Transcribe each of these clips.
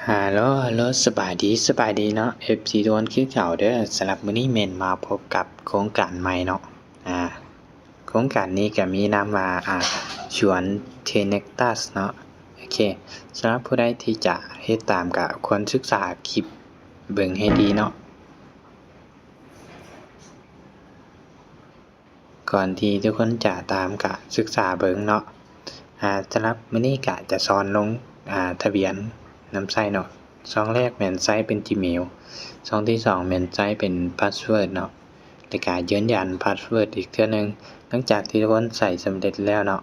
ຮາໂຫຼ ຮາໂຫຼ ສະບາຍດີ ສະບາຍດີເນາະ ເອັຟຊີ ທຸກຄົນຄືເກົ່າເດີ. ສຳລັບມື້ນີ້ແມ່ນມາພົບກັບໂຄງການໃໝ່ເນາະ ອາ ໂຄງການນີ້ກໍມີນາມວ່າ ອາ ສວນເທເນັກຕັສເນາະ. ໂອເຄ ສຳລັບຜູ້ໃດທີ່ຈະເຮັດຕາມກໍຄວນສຶກສາຄລິບເບິ່ງໃຫ້ດີເນາະ. ກ່ອນທີ່ທຸກຄົນຈະຕາມກະສຶກສາເບິ່ງເນາະ. ອາ ສຳລັບມື້ນີ້ກະຈະສອນລົງ ອາ ທະບຽນນຳໃຊ້ເນາະ. ຊ່ອງແລກແມ່ນໃຊ້ເປັນ Gmail, ຊ່ອງທີສອງແມ່ນໃຊ້ເປັນພາສເວີດເນາະ ແລ້ວກະຢືນຢັນພາສເວີດອີກເທື່ອໜຶ່ງ. ຫຼັງຈາກທີ່ທຸກຄົນໃສ່ສຳເລັດແລ້ວເນາະ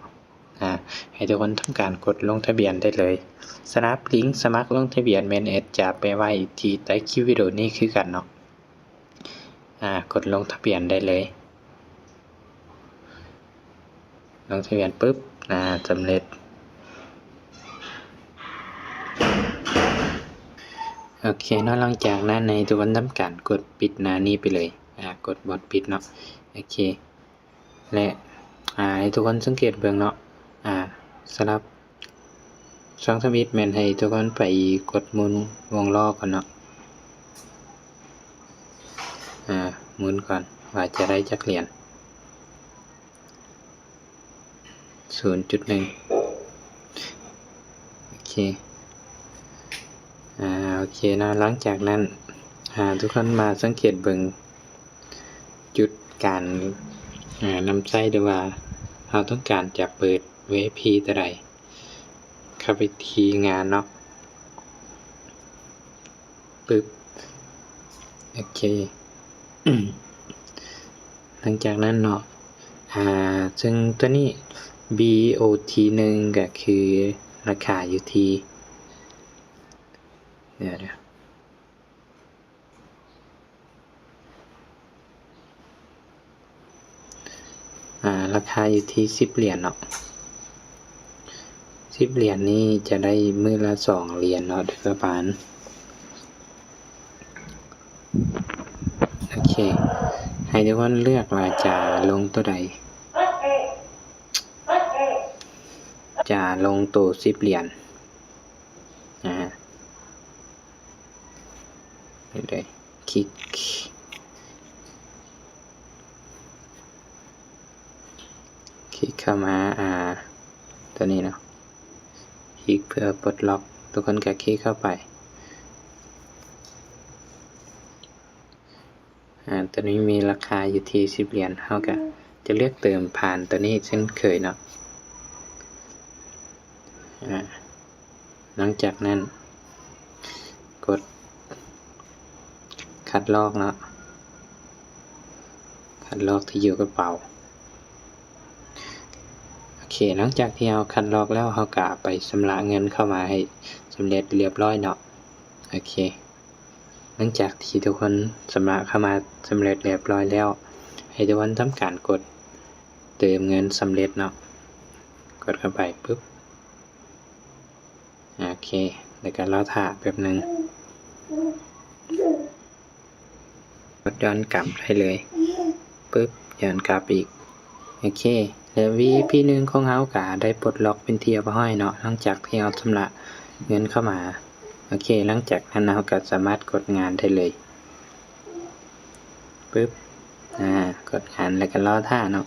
ອາ ໃຫ້ທຸກຄົນທຳການກົດລົງທະບຽນໄດ້ເລີຍ. ສຳລັບລິງສະໝັກລົງທະບຽນແມ່ນແອັດຈະແປະໄວ້ທີ່ໃຕ້ຄລິບວິດີໂອນີ້ຄືກັນເນາະ. ອາ ກົດລົງທະບຽນໄດ້ເລີຍ. ລົງທະບຽນປຶບ ອາ ສຳເລັດ. ໂອເຄເນາະ ຫຼັງຈາກນັ້ນໃຫ້ທຸກຄົນທຳການກົດປິດໜ້ານີ້ໄປເລີຍ. ອາ ກົດບ່ອນປິດເນາະ. ໂອເຄ ແລະ ອາ ໃຫ້ທຸກຄົນສັງເກດເບິ່ງເນາະ ອາ ສຳລັບຊ່ອງທຳອິດແມ່ນໃຫ້ທຸກຄົນໄປກົດໝູນວົງລໍ້ກ່ອນເນາະ. ອາ ໝູນກ່ອນວ່າຈະໄດ້ຈັກຫຼຽນ. ສູນຈຸດໜຶ່ງ. ໂອເຄ ອາ ໂອເຄເນາະ. ຫຼັງຈາກນັ້ນ ອາ ທຸກຄົນມາສັງເກດເບິ່ງຈຸດການ ອາ ນຳໃຊ້ ຫຼືວ່າເຮົາຕ້ອງການຈະເປີດ VIP ຕົວໃດ ເຂົ້າໄປທີ່ງານເນາະ. ປຶບ ໂອເຄ ຫຼັງຈາກນັ້ນເນາະ ອາ ເຊິ່ງຕົວນີ້ ບີໂອທີ ໜຶ່ງ ກໍຄືລາຄາຢູ່ທີ່ ດຽວ ອາ ລາຄາຢູ່ທີ່ສິບຫຼຽນເນາະ. ສິບຫຼຽນນີ້ຈະໄດ້ມື້ລະສອງຫຼຽນເນາະ ໂດຍປະມານ. ໂອເຄ ໃຫ້ທຸກຄົນເລືອກວ່າຈະລົງໂຕໃດ ຈະລົງໂຕສິບຫຼຽນ. ອາ ນີ້ເລີຍ ຄລິກ ຄລິກເຂົ້າມາ ອາ ຕົວນີ້ເນາະ ຄລິກເພື່ອປົດລັອກ. ທຸກຄົນກໍຄລິກເຂົ້າໄປ. ອາ ຕົວນີ້ມີລາຄາຢູ່ທີ່ສິບຫຼຽນ ເຮົາກໍຈະເລືອກເຕີມຜ່ານຕົວນີ້ເຊັ່ນເຄີຍເນາະ. ອາ ຫຼັງຈາກນັ້ນກົດຄັດລອກເນາະ ຄັດລອກທີ່ຢູ່ກະເປົາ. ໂອເຄ ຫຼັງຈາກທີ່ເຮົາຄັດລອກແລ້ວ ເຮົາກໍໄປຊຳລະເງິນເຂົ້າມາໃຫ້ສຳເລັດລຽບຮ້ອຍເນາະ. ໂອເຄ ຫຼັງຈາກທີ່ທຸກຄົນຊຳລະເຂົ້າມາສຳເລັດລຽບຮ້ອຍແລ້ວ ໃຫ້ທຸກຄົນທຳການກົດເຕີມເງິນສຳເລັດເນາະ. ກົດເຂົ້າໄປປຶບ ໂອເຄ ແລ້ວກໍລໍຖ້າແປັບໜຶ່ງ. ກົດຍ້ອນກັບໄດ້ເລີຍ ປຶບ ຍ້ອນກັບອີກ. ໂອເຄ ແລະ ວີໄອພີ ໜຶ່ງ ຂອງເຮົາກໍໄດ້ປົດລັອກເປັນທີ່ຮຽບຮ້ອຍເນາະ ຫຼັງຈາກທີ່ເຮົາຊຳລະເງິນເຂົ້າມາ. ໂອເຄ ຫຼັງຈາກນັ້ນເຮົາກໍສາມາດກົດງານໄດ້ເລີຍ. ປຶບ ອາ ກົດງານ ແລ້ວກໍລໍຖ້າເນາະ.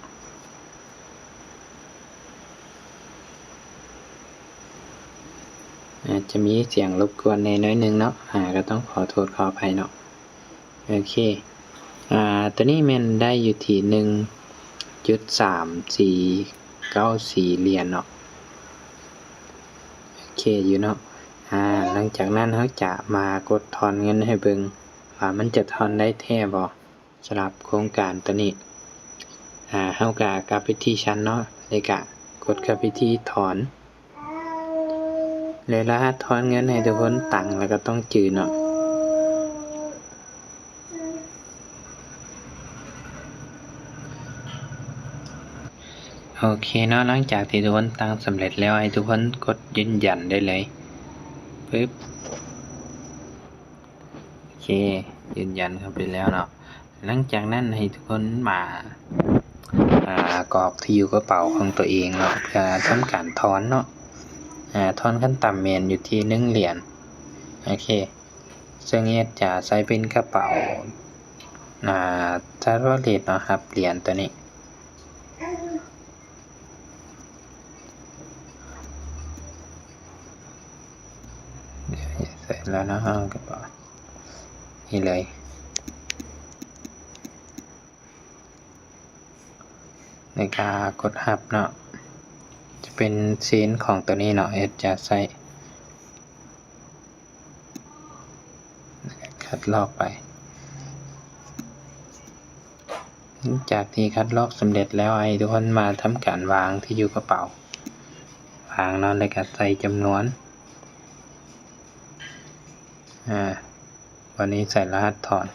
ອາດຈະມີສຽງລົບກວນແດ່ໜ້ອຍໜຶ່ງເນາະ ອາ ກໍຕ້ອງຂໍໂທດຂໍອະໄພເນາະ. ໂອເຄ ອາ ຕົວນີ້ແມ່ນໄດ້ຢູ່ທີ່ ໜຶ່ງຈຸດສາມສີ່ເກົ້າສີ່ຫຼຽນເນາະ. ໂອເຄຢູ່ເນາະ. ອາ ຫຼັງຈາກນັ້ນເຮົາຈະມາກົດຖອນເງິນໃຫ້ເບິ່ງວ່າມັນຈະຖອນໄດ້ແທ້ບໍ່. ສຳລັບໂຄງການຕົວນີ້ ອາ ເຮົາກະກັບໄປທີ່ຊັ້ນເນາະ ແລ້ວກະກົດເຂົ້າໄປທີ່ຖອນ ແລະ ລະຫັດຖອນເງິນໃຫ້ທຸກຄົນຕັ້ງ ແລ້ວກໍຕ້ອງຈື່ເນາະ. ໂອເຄເນາະ ຫຼັງຈາກທີ່ທຸກຄົນຕັ້ງສຳເລັດແລ້ວ ໃຫ້ທຸກຄົນກົດຢືນຢັນໄດ້ເລີຍ. ປຶບ ໂອເຄ ຢືນຢັນເຂົ້າໄປແລ້ວເນາະ. ຫຼັງຈາກນັ້ນໃຫ້ທຸກຄົນມາ ອາ ກອກທີ່ຢູ່ກະເປົາຂອງຕົວເອງເນາະ ເພື່ອທຳການຖອນເນາະ. ອາ ຖອນຂັ້ນຕ່ຳແມ່ນຢູ່ທີ່ໜຶ່ງຫຼຽນ. ໂອເຄ ເຊິ່ງເຮັດຈະໃສ່ເປັນກະເປົາ ອ່າ Trust Wallet ເນາະ ຮັບຫຼຽນໂຕນີ້ ໃສ່ແລ້ວເນາະ ເອົາກະເປົານີ້ເລີຍ ແລ້ວກະກົດຮັບເນາະ ຈະເປັນເຊນຂອງໂຕນີ້ເນາະ ເຮັດຈະໃສ່ ຄັດລອກໄປ ຫຼັງຈາກທີ່ຄັດລອກສຳເລັດແລ້ວ ໃຫ້ທຸກຄົນມາທຳການວາງທີ່ຢູ່ກະເປົາ ວາງເນາະ ແລ້ວກະໃສ່ຈຳນວນ ອາ ບາດນີ້ໃສ່ລະຫັດຖອນ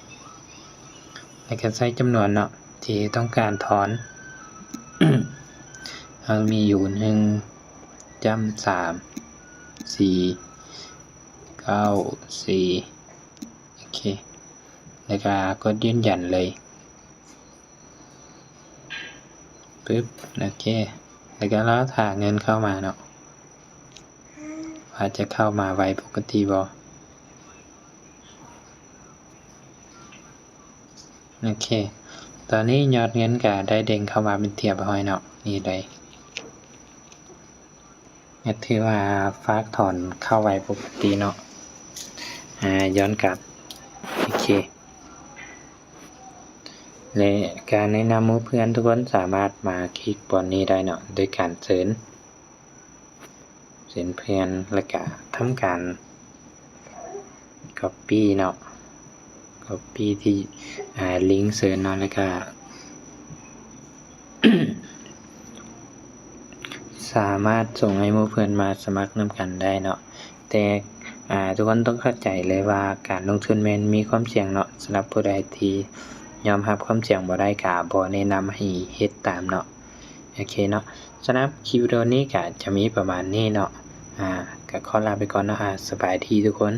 ແລ້ວກະໃສ່ຈຳນວນເນາະ ທີ່ຕ້ອງການຖອນ ເຮົາມີຢູ່ ໜຶ່ງຈ້ຳສາມ ສີ່ ເກົ້າ ສີ່ ໂອເຄ ແລ້ວກະກົດຢືນຢັນເລີຍ ປຶບ ໂອເຄ ແລ້ວກະລໍຖ້າເງິນເຂົ້າມາເນາະ ວ່າຈະເຂົ້າມາໄວປົກກະຕິບໍ່ ໂອເຄ ຕອນນີ້ຍອດເງິນກະໄດ້ເດ້ງເຂົ້າມາເປັນທີ່ຮຽບຮ້ອຍເນາະ ນີ້ເລີຍ ກະຖືວ່າຝາກຖອນເຂົ້າໄວປົກກະຕິເນາະ ອາ ຍ້ອນກັບ ໂອເຄ ແລະ ການແນະນຳໝູ່ເພື່ອນ ທຸກຄົນສາມາດມາຄລິກບ່ອນນີ້ໄດ້ເນາະ ໂດຍການເຊີນ ເຊີນເພື່ອນ ແລ້ວກະທຳການກັອບປີ້ເນາະ ກັອບປີ້ທີ່ ອາ ລິງເຊີນເນາະ ແລ້ວກະ ສາມາດສົ່ງໃຫ້ໝູ່ເພື່ອນມາສະໝັກນຳກັນໄດ້ເນາະ ແຕ່ ອາ ທຸກຄົນຕ້ອງເຂົ້າໃຈເລີຍວ່າການລົງທຶນແມ່ນມີຄວາມສ່ຽງເນາະ ສຳລັບຜູ້ໃດທີ່ຍອມຮັບຄວາມສ່ຽງບໍ່ໄດ້ ກະບໍ່ແນະນຳໃຫ້ເຮັດຕາມເນາະ ໂອເຄເນາະ ສຳລັບຄລິບວິດີໂອນີ້ກະຈະມີປະມານນີ້ເນາະ ອາ ກະຂໍລາໄປກ່ອນເນາະ ອາ ສະບາຍດີທຸກຄົນ.